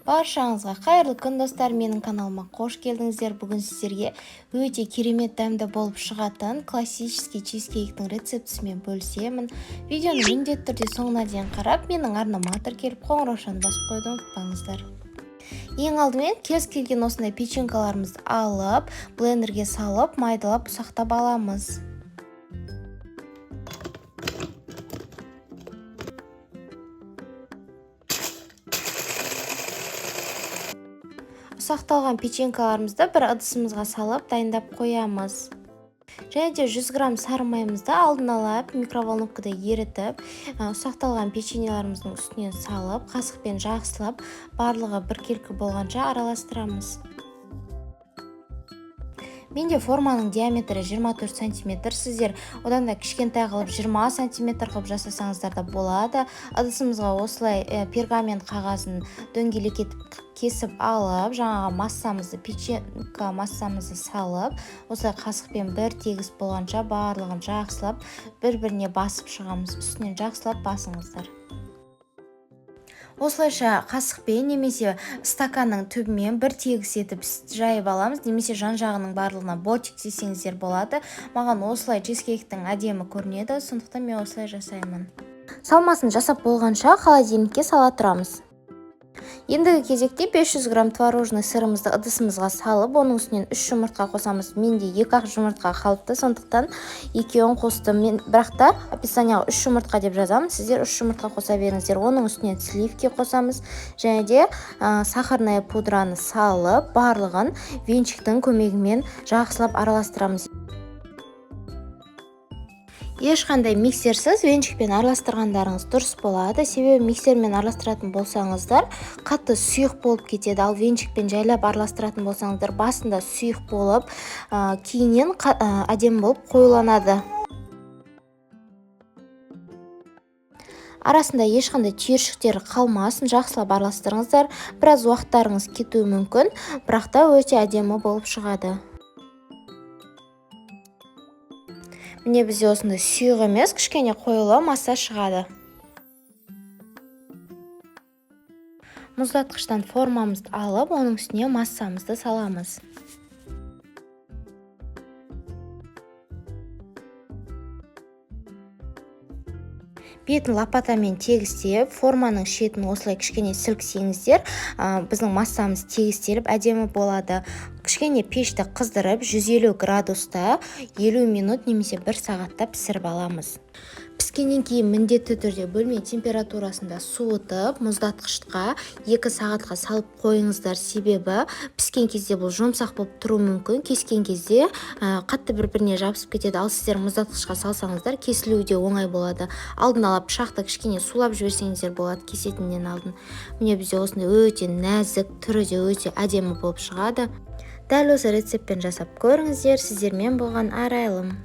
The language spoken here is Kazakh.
Баршаңызға қайырлы күн, достар! Менің каналыма қош келдіңіздер! Бүгін сіздерге өте керемет дәмді болып шығатын классический чизкейктің рецептісімен бөлісемін. Видеоны міндетті түрде соңына дейін қарап, менің арнама тіркеліп, қоңыраушаны басып қоюды ұмытпаңыздар. Ең алдымен кез келген осындай печенькаларымызды алып, блендерге салып, майдалап ұсақтап аламыз. Ұсақталған печенькаларымызды бір ыдысымызға салып, дайындап қоямыз. Және де 100 грамм сары майымызды алдын ала микроволновкада ерітіп, ұсақталған печеньеларымыздың үстінен салып, қасықпен жақсылап барлығы біркелкі болғанша араластырамыз. Менде форманың диаметрі 24 сантиметр, сіздер одан да кішкентай қылып, 20 сантиметр қылып жасасаңыздар да болады. Ыдысымызға осылай пергамент қағазын дөңгелекетіп кесіп алып, жаңағы массамызды, печенька массамызды салып, осылай қасықпен бір тегіс болғанша барлығын жақсылап бір біріне басып шығамыз. Үстінен жақсылап басыңыздар. Осылайша қасықпен немесе стаканның түбімен бір тегіс етіп жайып аламыз немесе жан жағының барлығына бортик істесеңіздер болады. Маған осылай чизкейктің әдемі көрінеді, сондықтан мен осылай жасаймын. Салмасын жасап болғанша, холодильникке сала тұрамыз. Ендігі кезекте 500 грамм творожный сырымызды ыдысымызға салып, оның үстінен үш жұмыртқа қосамыз. Менде екі ақ жұмыртқа қалыпты, сондықтан екеуін қостым мен. Бірақ та описанияға үш жұмыртқа деп жазамын, сіздер үш жұмыртқа қоса беріңіздер. Оның үстінен сливки қосамыз және де сахарная пудраны салып, барлығын венчиктің көмегімен жақсылап араластырамыз. Ешқандай миксерсіз, венчикпен араластырғандарыңыз дұрыс болады, себебі миксермен араластыратын болсаңыздар, қатты сұйық болып кетеді. Ал венчикпен жайлап араластыратын болсаңыздар, басында сұйық болып, кейіннен әдемі болып қоюланады. Арасында ешқандай түйіршіктер қалмасын, жақсылап араластырыңыздар. Біраз уақыттарыңыз кетуі мүмкін, бірақ та өте әдемі болып шығады. Міне, бізде осындай сұйық емес, кішкене қоюлау масса шығады. Мұздатқыштан формамызды алып, оның үстіне массамызды саламыз. Бетін лопатамен тегістеп, форманың шетін осылай кішкене сілксеңіздер, біздің массамыз тегістеліп, әдемі болады. Кішкене пешті қыздырып, 150 градуста 50 минут немесе бір сағатта пісіріп аламыз. Піскеннен кейін міндетті түрде бөлме температурасында суытып, мұздатқышқа 2 сағатқа салып қойыңыздар, себебі піскен кезде бұл жұмсақ болып тұруы мүмкін, кескен кезде қатты бір біріне жабысып кетеді. Ал сіздер мұздатқышқа салсаңыздар, кесілуі де оңай болады. Алдын ала пышақты кішкене сулап жіберсеңіздер болады кесетіннен алдын. Міне, бізде осындай өте нәзік, түрі де өте әдемі болып шығады. Дәл осы рецептпен жасап көріңіздер. Сіздермен болған Арайлым.